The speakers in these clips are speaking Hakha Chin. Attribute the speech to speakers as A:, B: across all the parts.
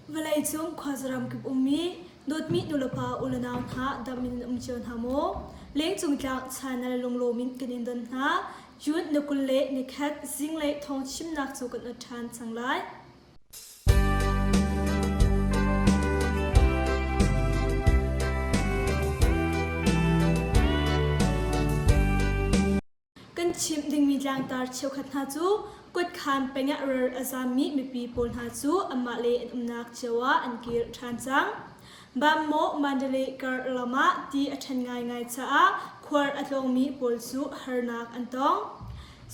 A: Vawleicung khuazaram kip ummi dawtmi nulepa ulenau hna dam in nan um cio hna maw? Lengcung tlang channel lunglawm in kan in don hna. June ni 20 le nikhat zinglei thawng chimnak cu kan ot ṭhan cang lai. Kan chimh dingmi tlangtar cheukhat hna cu kuatkhan peng ah ral a zammi mipi pawl hna cu anmah le an umnak cio ah an kir ṭhan cang. Bammaw Mandalay kar lam ah ti a ṭhan ngaingai caah khual a tlawngmi pawl cu harnak an tong.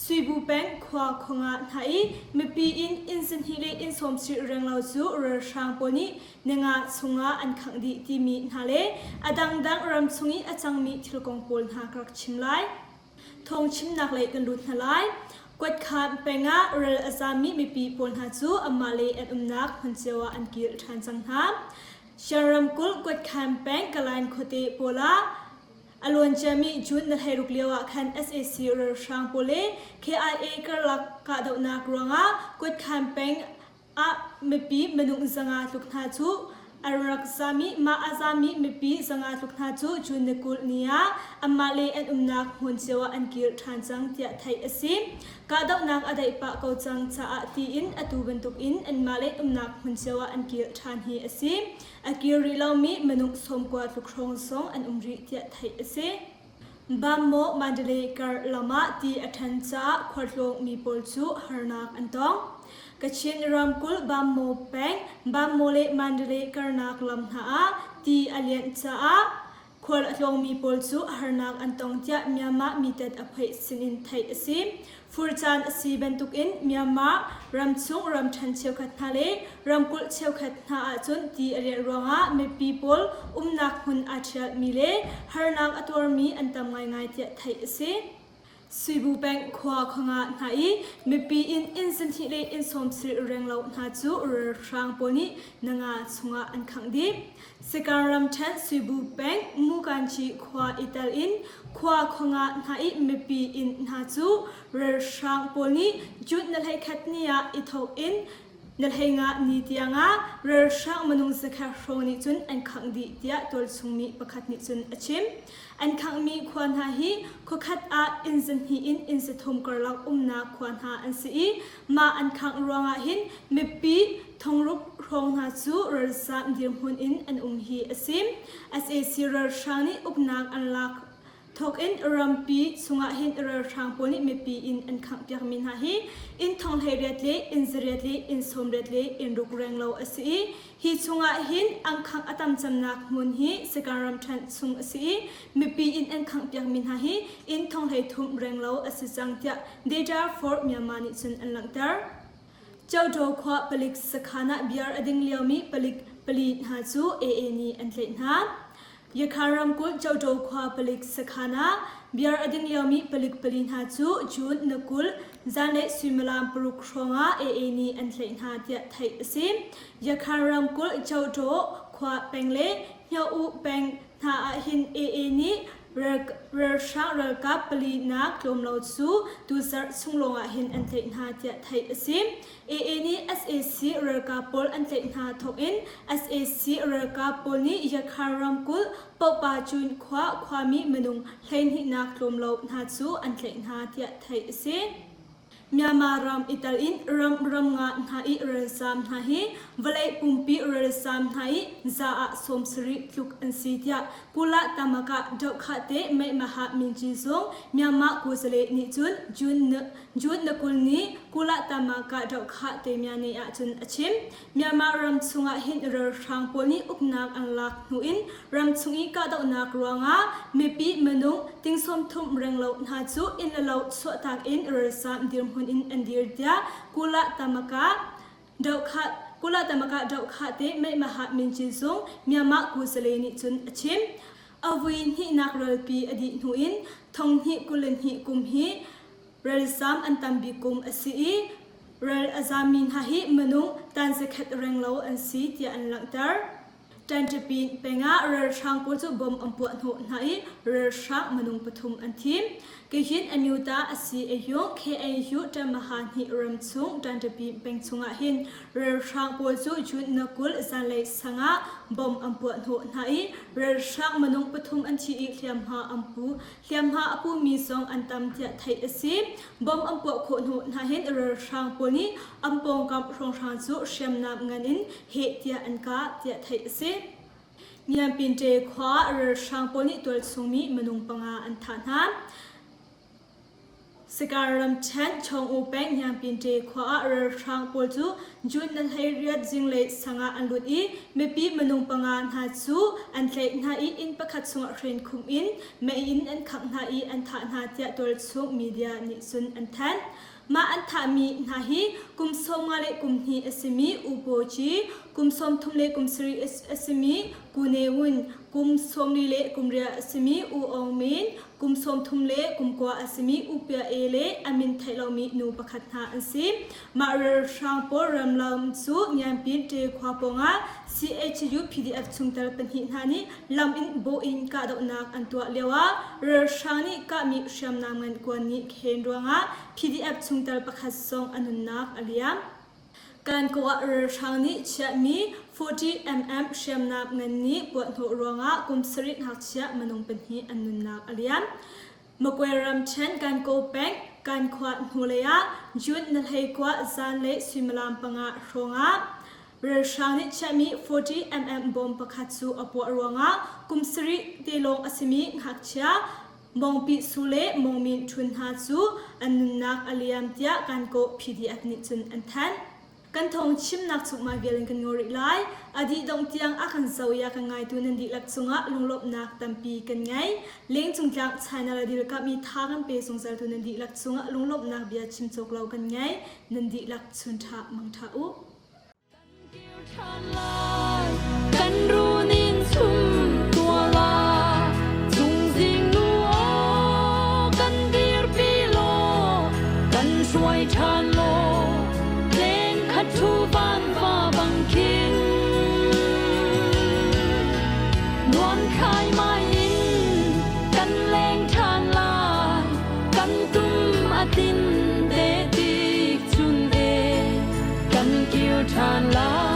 A: Suibu peng khua khuanga hna i mipi inn inn sahnih le inn sawmsarih renglo cu ralhrang pawl nih ninga chungah an khangh dih timi hna le a dangdang ramchung i a cangmi thil kong pawl hna ka rak chim lai. Thawngchimnak lei kan lut hna lai. Kuatkhan peng ah ral a zammi mipi pawl hna cu anmah le an umnak hmun cio ah an kir ṭhan cang hna. Shan ramkulh Kuatkhan peng Kalain khuate pawl ah a luanciami June na 16 lio ah khan sac ralhrang pawl le KIA karlak kahdohnak ruangah Kuatkhan peng ah mipi minung 500 tluk hna cu an rak zam i mah a zami mipi 500 tluk hna cu June ni 20 ni ah anmah le an umnak hmun cio ah an kir ṭhan cang tiah theih a si. Kahdohnak a daih pah ko cang caah tiin atu bantukin anmah le umnak hmun cio ah an kir ṭhan hi a si. A kir rih lomi minung 90 tluk hrawng zong an um rih tiah theih a si. Bammaw Mandalay kar lam ah ti a ṭhan caah khualtlawng mi pawl cu harnak an tong. Kachin ramkulh Bammaw peng Bammaw le Mandalay karnak lam hna ah ti a lianh caah khual a tlawngmi pawl cu harnak an tong tiah Myanmar mitat a phoih sinin theih a si. Fur caan a si bantukin Myanmar ramchung ramṭhen cheukhat hna le ramkulh cheukhat hna ahcun ti a riah ruangah mipi pawl umnak hmun aa ṭhialmi le harnak a tuarmi an tam ngaingai tiah theih a si. Suibu peng khua khuanga hna i mipi inn inn 2 le inn 70 renglo hna cu ralhrang pawl nih nanga chungah an khangh dih. Sagaing ramṭhen Suibu peng Mukanchi khua i tel in khua khuanga hna i mipi inn hna cu ralhrang pawl nih June na 11 ni ah i thawk in na 15 ni tiangah ralhrang minung zakhat hrawng nih cun an khangh dih tiah tualchung mi pakhat nih cun a chim. An khanghmi khua hna hi khuakhat ah inn 2 in inn 3 karlak umnak khua hna an si i mah an khangh ruangah hin mipi thongruk hrawng hna cu ralzam dirhmun in an um hi a si. Sac ralhrang nih uknak an lak thawk in rampi chungah hin ralhrang pawl nih mipi inn an khanghpiakmi hna hi inn 18 le inn 8 le inn 80 le inn ruk renglo a si i hi chungah hin an khangh a tam cemnak hmun hi Sagaing ramṭhen chung a si i mipi inn an khanghpiakmi hna hi inn 33 renglo a si cang tiah Data for Myanmar nih cun an langhter. Coṭaw khua palik sakhan ah beer a ding liomi palik pali hna cu AA nih an tlaih hna. Yakha ramkulh Coṭaw khua palik sakhan ah beer a ding liomi palik pali hna cu June na 20 zanlei suimilam paruk hrawngah AA nih an tlaih hna tiah theih a si. Yakha ramkulh Coṭaw khua peng le Hmyo-U peng hna ah hin AA nih ralhrang ralkap palinak tlawm lo cu tuzarh chung lawngah hin an tlaih hna tiah theih a si. AA nih sac ralkap pawl an tlaih hna thawkin sac ralkap pawl nih Yakhar ramkulh Pohpa Cun khua khuami minung 12 nak tlawm lo hna cu an tlaih hna tiah theih a si. Myanmar ram i tel in ram ram nga hna i ralzaam hna hi vawlei pumpi ralzaam hna i za ah 70 tluk an si tiah Kula Tamaka Dohkhah te Meihmaha Minci zung Myanmar kuzale nih cun June June na 20 ni Kula Tamaka Dohkhah te Myane ah cun a chim. Myanmar ram chungah hin ralhrang pawl nih uknak an lak hnu in ramchung i kahdohnak ruangah mipi minung ting 30 renglo hna cu inn le lo chuahtak in ralzam dirhmun in an dir tiah Kula Tamaka Dohkhah Kula Tamaka Dohkhah te Meihmaha Minci zung Myanmar kuzale nih cun a chim. A vui hnihnak ralpi a dih hnu in 2022 kum hi Ralzam an tam bik kum a si i ral a zammi hna hi minung tan zakhat renglo an si tiah an langhter. Ṭanṭapin peng ah ralhrang pawl cu bom an puah hnawh hna i ralhrang minung pathum an thi. Kahin Amyota a si a hyung KNU Tamaha hnih ram chung Tantapi peng chungah hin ralhrang pawl cu June na 20 zanlei sangah bomb an puah hnawh hna i ralhrang minung pathum an thi i hliamhma an pu. Hliamhma a pumi zong an tam tiah theih a si. Bomb an puah khawh hnawh hna hin ralhrang pawl nih an pawngkam hrawnghrang cu hriamnam ngan in heh tiah an kah tiah theih a si. Ngianpinte khua ralhrang pawl nih tualchungmi minung panga an thah hna. Sakar ramṭhen Chawng-U peng Ngianpinte khua ah ralhrang pawl cu June na 18 zinglei sang ah an lut i mipi minung panga hna cu an tlaih hna i inn pakhat chungah hrenkhum in mei in an khangh hna i an thah hna tiah tualchung media nih cun an thanh. Mah an thahmi hna hi kum 50 le kum hnih a simi U Paw Ci, kum 30 le kum sarih a simi Ku Ne Wun, kum 40 le kum riat a simi U Aung Min, kum 30 le kum kua a simi U Pia E le a min theih lomi nu pakhat hna an si. Mah ralhrang pawl ramlam cu Ngianpin Ṭe khua pawngah CHU PDF chungtel pahnih hna nih lam in bawh in kahdohnak an tuah lioah ralhrang nih kahmi hriamnam ngan kuan nih khen ruangah PDF chungtel pakhat zong a nunnak a liam. Kankaw ah ralhrang nih chiahmi 40 mm hriamnam ngan nih puahhnawh ruangah kum sarih ngakchia minung pahnih an nunnak a liam. Magwe ramṭhen Kankaw peng Kankhua hnulei ah June na 19 zanlei suimilam panga hrawngah ralhrang nih chiahmi 40 mm bomb pakhat cu a puah ruangah kum sarih te lawng a simi ngakchia Mawngpi Su le Mawngmin Ṭhun hna cu an nunnak a liam tiah Kankaw PDF nih cun an thanh. Kan thawng chimnak chungmai vial in kan ngaw rih lai. A dih dongh tiang a kan zoh i a kan ngaitu nan dihlak cungah lunglawmhnak tampi kan ngei. Lengcung tlang China le dilkami tha kan pe zungzaltu nan dihlak cungah lunglawmhnak bia chim cawk lo kan ngei. Nan dihlak chun ṭha mang ṭha u.
B: Kan runin chum tua la Cungzing nu aw kan dirpi law kan hruai ṭhan law Leng khat thu van va bang khin Nuam khai mai in kan leng ṭhan lai Kan tum a tin te tik chun e kan kir ṭhan lai.